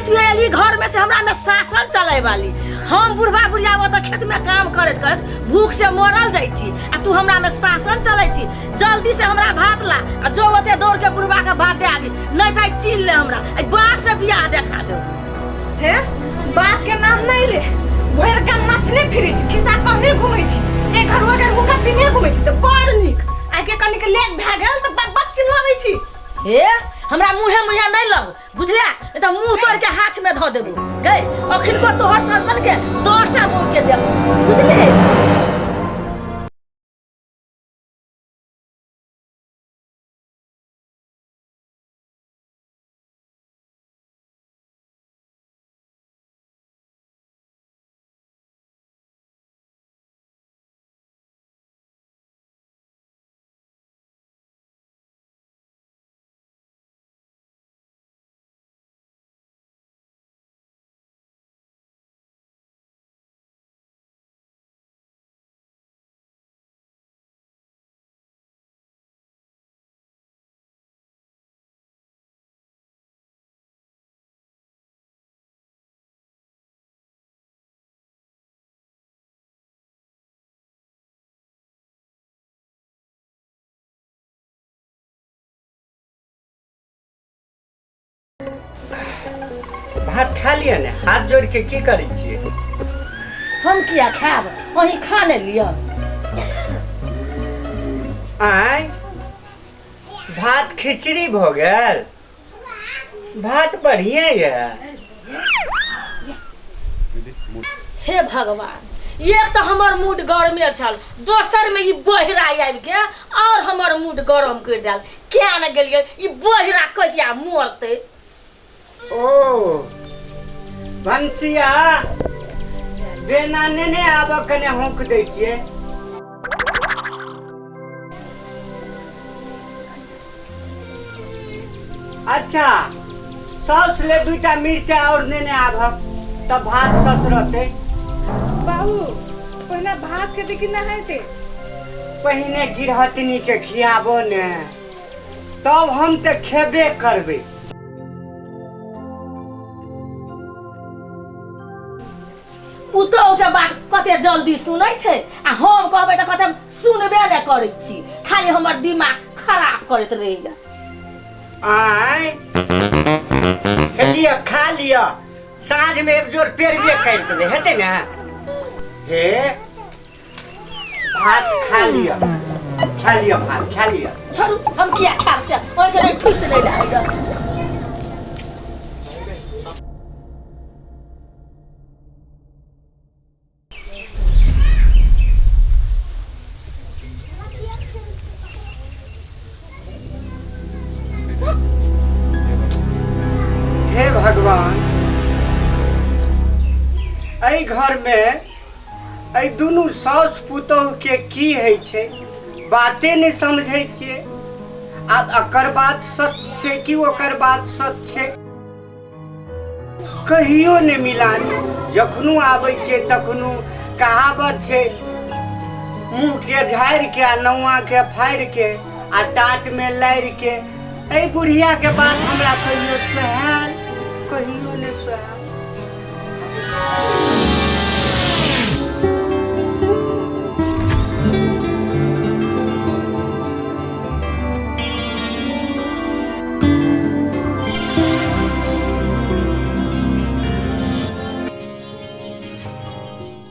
तू एली घर में से हमरा में शासन चले वाली। हम बुढ़वा बुढ़िया ओतऽ खेत में काम करैत करैत भूख से मरल जाइ छी आ तू हमरा में शासन चलै छी। जल्दी से हमरा भात ला आ जो ओते दौड़ के बुढ़वा के भात दे आबी, नहीं तऽ आइ चिन्ह ले हमरा, आइ बाप से बियाह देखा देब। हे बाप के नाम नहीं ले, भरि गाम नाचने फिरै छी, खिस्सा कहने घुमै छी, एक घर ओ घर हुक्का पीने घुमै छी, तऽ बड़ नीक। आइ के कनिक लेट भए गेल तऽ बक बक चिल्लाबै छी। हे हमरा मुँहे मुँहे नहीं लग, बुझलिया? नहीं तऽ मुँह तोड़ के हाथ में धऽ देबो गई। अखन को तोहर सन के 10टा मुँह के देखबो, बुझली? भात खा लिअ ने, हाथ जोड़ के की करै छियै? हम किया खायब, अहीं खा ने लिअ। आँय, भात खिचड़ी भऽ गेल? भात बढ़िया यऽ। हे भगवान, एक तऽ हमर मूड गरमे छल, दोसर में ई बहिरा आबि के और हमर मूड गरम कर देल। किया ने गेलियै, ई बहिरा कहिया मरतै। ओ भनसिया, बेना नेने आब, कने हौंक दै छियै। अच्छा, सौस ले दूटा मिर्चा और नेने आबह, तब भात सस रहतै। बाबू, पहिने भात खेतै कि नहेतै? पहिने गिरहतनी के खियाबो ने, तब हम तऽ खेबे करबै। पुतोह के बात कते जल्दी सुनै छै आ हम कहबै तऽ कते सुनबे नहि करै छी, खाली हमर दिमाग खराब करैत रहैया। आँय, हे लिअ, खा लिअ, साँझ में एक जोर पेरबे कर देबै, हेतै ने? हे भात खा लिअ, खा लिअ भात खा लिअ। छोड़ू, हम किया खायब से, ओहिके लेल ठुस नहि लागल। हे भगवान, एहि घर में एहि दुनू साउस पुतोह के की होइ छै, बाते नहि समझै छियै। आब एकर बात सत्य छै कि ओकर बात सत्य छै, कहियो नहि मिलान। जखनो आबै छियै तखनो कहावत छै, मुँह के झाड़ि के आ नौआ के फाड़ि के आ टाट में लारि के। एहि बुढ़िया के बात हमरा कहियो सोहायल, कहियो नहि सोहायल।